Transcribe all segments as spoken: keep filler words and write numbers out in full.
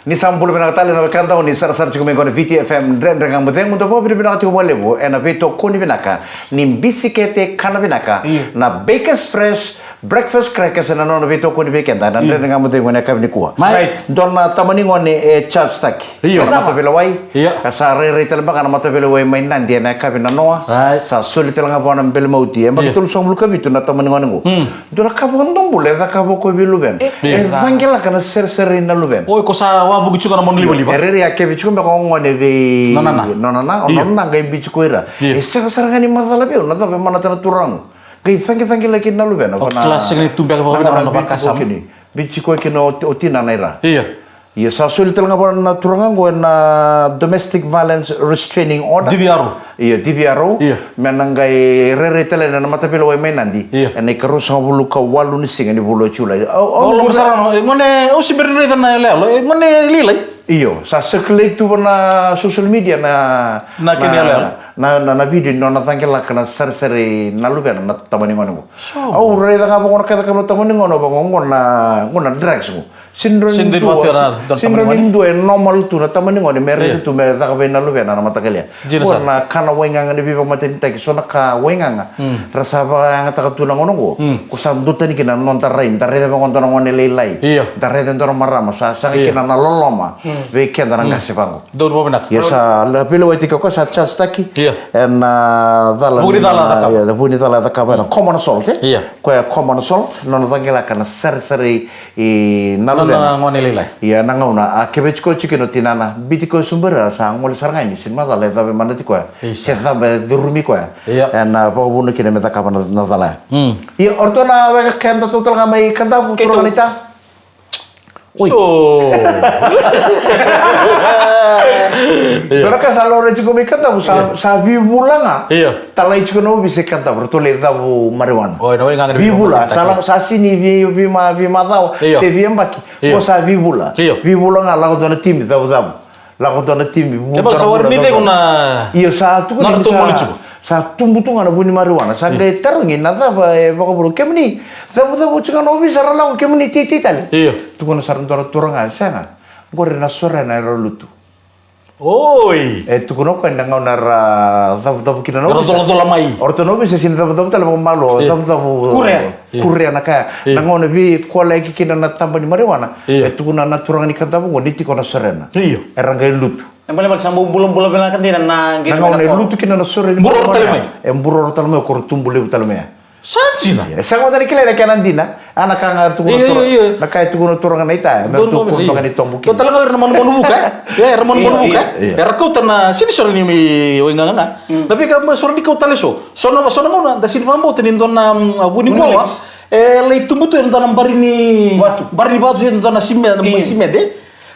Ni sa bula vinaka tale na wekada, ni sarasara tiko mai qo na Viti F M Dredre Ga Mo Cegu. Da vakavinavinaka tiko vakalevu ena veitokoni vinaka ni bisikete kana vinaka, na Bakers Fresh Breakfast Crackers, ena nona veitokoni vei keda na Dredre Ga Mo Cegu ena yakavi nikua. Dua na tamani gone e charge taki na mataveilewai. Ka sa rairai tale beka na mataveilewai mai Nadi ena yakavi nanoa. Sa soli tale ga vua na bele mauti. E baki tolusagavulu ka vitu na tamani gone qo. Dua na ka vakadobula e cakava o koya vei luvena. E caqelaka na seresere na luvena. Oi, ko sa wavuki tiko na mona livaliva. E rairai a keve tiko beka o gone vei nona nana, o nona nana qai biuti ko ira. E sega sara ga ni macala vei au na cava e manata na turaga qo. Qai caqecaqelaki na luvena. O kila sega ni tu beka vakavinaka na vakasama. Biuti ko kina o tinana ira. Ia sa soli tale ga vua na turaga qo ena domestic violence restraining order. D V R O. Ia D V R O. Me na qai rairai tale na mataveilewai mai Nadi ena ikaruasagavulu ka walu ni siga ni vula o Julai. Au lomasara no e gone, au se bera ni raica na yaloyalo, e gone lailai. Io, sa circulate tu va na social media na kena yaloyalo, na vidio ni nona caqelaka na seresere na luvena na tamani gone qo. Au raica ga vaqo na ka e cakava na tamani gone vaqo, qo na, qo na drugs qo. Sega ni dua e normal tu na tamani gone me raica tu me caka vei na luvena na mataqali ya. Qo na ka na waigaga ni veivakamatenitaki, so na ka waigaga ra sa vakayagataka tu na gauna qo. Ko sa duatani kina na noda rai, da raica vaqo dua na gone lailai, da raica dua na marama sa saga kina na loloma vei keda na qase vaqo. Ia sa veilewai tiko o koya, sa charge taki ena cala, vu ni cala e cakava ena common assault, e? Koya common assault, nona caqelaka na seresere i na luvena. Ia na gauna a keve tiko tiko kina o tinana, biuti koya sobu ira, sa gole sara ga yani, sega ni macala e cava e manati koya se cava e curumi koya. Ena vakavuna kina me cakava na cala ya. Ia o ratou na weka keda tou tale ga mai Kadavu, turaga naita. Oi. Dua na ka sa laurai tiko mai Kadavu, sa vivula ga. Talai tiko na ovisa i Kadavu, ratou lai cavu marijuana. Vivula, sa sini veimacawa se veiyabaki. Ko sa vivula. Vivula ga, lako dua na timi cavucavu. Lako dua na timi, vu. Kevaka sa warai ni cegu na, io, sa tukuni ni sa tubu tu ga na vu ni marijuana. Sa qai tarogi na cava e vakavuna. Kemuni cavucavu tiko ga na ovisa, ra lako kemuni teitei tale. Tukuna sara dua na turaga, sega. Qori na sorena era lutu. Oi. E tukuna o koya na gauna ra cavucavu kina na ovisa. Era colacola mai. O ratou na ovisa sini cavucavu tale vakamalua, cavucavu. Kurea na kaya. Na gauna veikolaki kina na taba ni marijuana. E tukuna na turaga ni Kadavu qo ni tiko na sorena. Era qai lutu. Na ibalebale sa bau bulabula vinaka dina na gauna e lutu kina na sore ni marijuana. E buroro tale mai, o koro tubu levu tale mai. Sa dina. E sega mada ni kilai na kena dina. A na ka ga e tukuna turaga, na ka e tukuna turaga naita, me tukuna toka ni tobu kina. Tale ga era na manumanu vuka, e? Era manumanu vuka, e? Era kauta na sini sore ni mai waigaga. Na veika mai sore ni kau tale so. So na, so na gauna da sini vakabauta ni dua na vu ni koa. E lai tubu tu ena dua na bari ni vatu, bari ni vatu se dua na simede, na mai simede.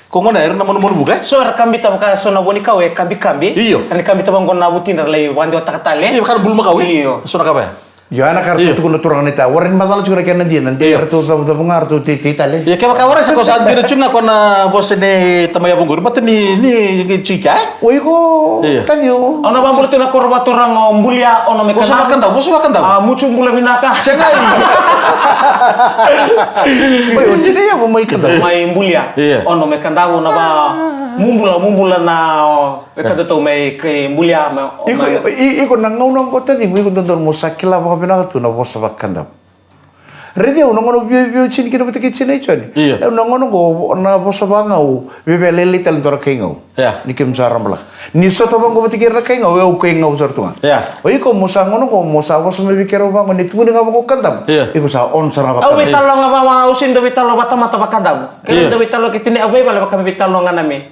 Ko gona era na manumanu vuka, e? So era kabita vaka so na vuanikau e kabikabi. Io. Era ni kabita vaqo na vutidra lai vakadewataka tale. Io, vaka na bulumakau, e? Io. So na ka vaya. Io, ena ka ratou tukuna turaga naita, warai ni macala tiko na kena dina, de ratou cavucavu ga, ratou teitei tale. Io, kevaka warai sa ko sa dina tiko ga ko na vosa nei tamai yavaqu, mata ni, ni, ni tiko, e? O iko, tani o. Au na vakabula tu na koro vakaturaga o Bulia, ono me Kadavu. Vosa vakadavu, vosa vakadavu. A, mucu bula vinaka. Sega i. Oi, o tini yavu mai Kadavu. Mai Bulia. Ono me Kadavu na va mubula, mubula na, o, e kadatou mai ke Bulia, mai, iko, iko na gauna qo tani, iko dodonu mo sa kila vakavinaka tu na vosa vakadavu. Raici au na gauna via, via tini kina vata kei tini i Joni. Io. Au na gauna qo na vosa vagau, via lailai tale dua na kai gau. Ni keimami sa rabalaka. Ni sota vaqo vata kei ira na kai gau, au kai gau sara tu ga. O iko mo sa gauna qo mo sa vosa mai vei keirau vaqo ni tukuni ga vaqo Kadavu. Iko sa on sara ga vaka. Au veitalanoa ga vaqo, au sini dau veitalanoa vakatamata vakadavu. Keirau dau veitalanoa kei tini, au veivale vaka me veitalanoa ga na me.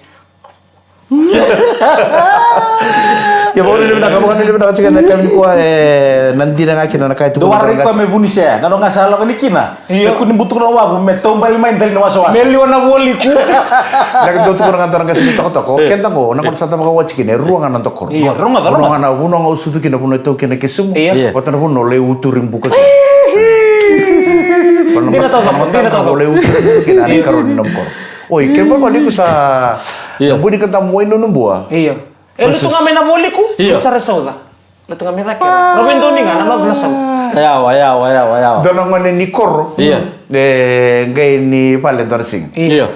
Ia, vakavinavinaka, vakavinavinaka tiko ena yakavi nikua, e, na dina ga kina na ka e tukuna. Dou warai koya me vunisea, ga no ga sa lako ni kina. Io. Me kua ni butuka na wavu, me taubale mai dali ni wasawasa. Me liwa na vualiku. Na ka dou tukuna ga dua na qase ni tokotoko. Keda qo, na gauna sa da vakawati kina, e rua ga na dokoro. Io, rogoca, rogoca. Vanua ga na, vanua ga au sucu kina, vanua e tau kina kesumu. Io. Vata na vanua lai uturi buka kina. Dina tau, dina tau. Lai uturi buka kina, ni karua ni nomu koro. Oi, ke vaka ni ko sa, io, na bui ni Kadavu Wainunubua. Io. E lutu ga mai na vualiku, io, sara sauca. Lutu ga mai cake. Ra veidoni ga na north na south. Yawa, yawa, yawa, yawa. Dua na gone ni koro. Io. E, qai ni vale dua na siga. Io.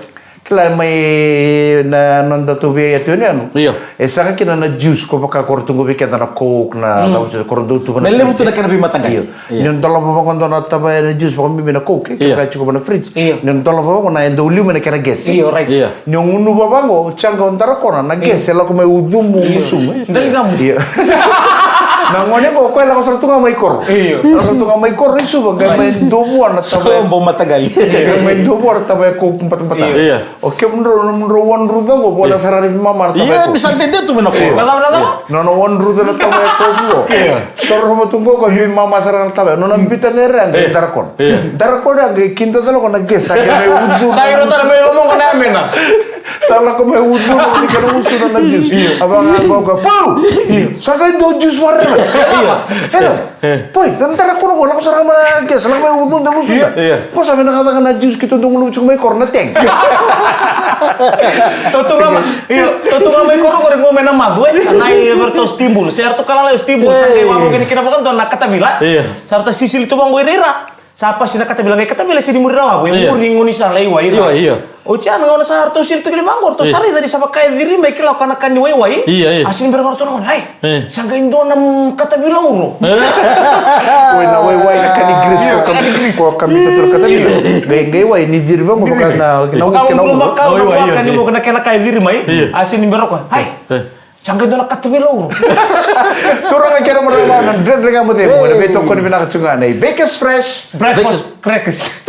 Kila mai na noda tu vei atu yanuyanu. Io. E saka kina na juice ko vaka ko ra tu qo vei keda na Coke na cava se ko ra dau tu na Na levu tu na kena veimataqali. Io. Io. Ni o dolava vaqo dua na tavaya na juice vakabibi na Coke, e Io. kena ka tiko va na fridge. Io. Ni o dolava vaqo na e dau liu mai na kena gas. Io, right. Io. Ni o gunuva vaqo, tsaqa o darakona, na gas e lako mai ucumu, Io. ucumu. Dali ga mu. Io. Na gone qo, koya lako sara tu ga mai koro. Io. Lako sara tu ga mai koro i Suva, qai mai dua vua na tavaya. Sobo mataqali. Qai mai dua vua na tavaya Coke batabata. Io. O kemudrau, nomudrau one ruca qo, vua na Io. sara ni veimama na tavaya Io, Coke. ni sa dede tu mai na koro. Na cava, na cava? Nona one ruca na tavaya Coke qo. Io. Soro vatu qo, ko veimama sara na tavaya. Nona bita qai ira, qai Io. darakona. Io. Darakona, qai kida tale ko na gas, sa qai mai ucu. Sa iro tale mai lomo qo na yamena. Sa lako mai ucu, na kena ucu na na juice. Io. A vaka qo, qo, pau! Io. Sa qai dua juice vaka Io. Io. Io. Poi, na darakona qo, lako sara mai na gas, lako mai ucu, na ucu. Io. Io. Ko sa vinaka caka na juice keitou dau gunuva tiko mai koro na tank. Totoga ma-, io, totoga mai koro qori qo mai na macu, e. Na i vei ratou stibul, se ratou kala lai stibul, sa qai vaqo kina kina vakadua na katavila. Io. Sa ratou sisili tu vaqo ira ira. Sa pasi na katavila, qai katavila se ni muri rawa, e Io. muri ni gaunisala i wai ira. Io, io. Oti ya na gauna sa ratou sili tu kina vaqo, ratou Io. sa raica ni sa vaka e ciri mai kila o ka na ka ni waiwai. Io, io. A sini bera ratou na gone, ai. E. Sa qai dua na, mm, katavila uro. Oi, na waiwai na ka ni grease, Io, ko ka, ka ni grease. ko ka mita tu na katavila. Io. Qai, qai wai ni ciri vaqo, Ni vaka ciri. na, na, Vaka na bulu uro. makawa, Oi, na oi, vaka io, ni io. mo na kena ka e ciri mai. Io. A sini bera ko, ai. E. Sa qai dua na katavila uro. Turaga kei na marama, na Dredre Ga Mo Cegu, na veitokoni vinaka tu ga nei Bakers Fresh. Breakfast crackers.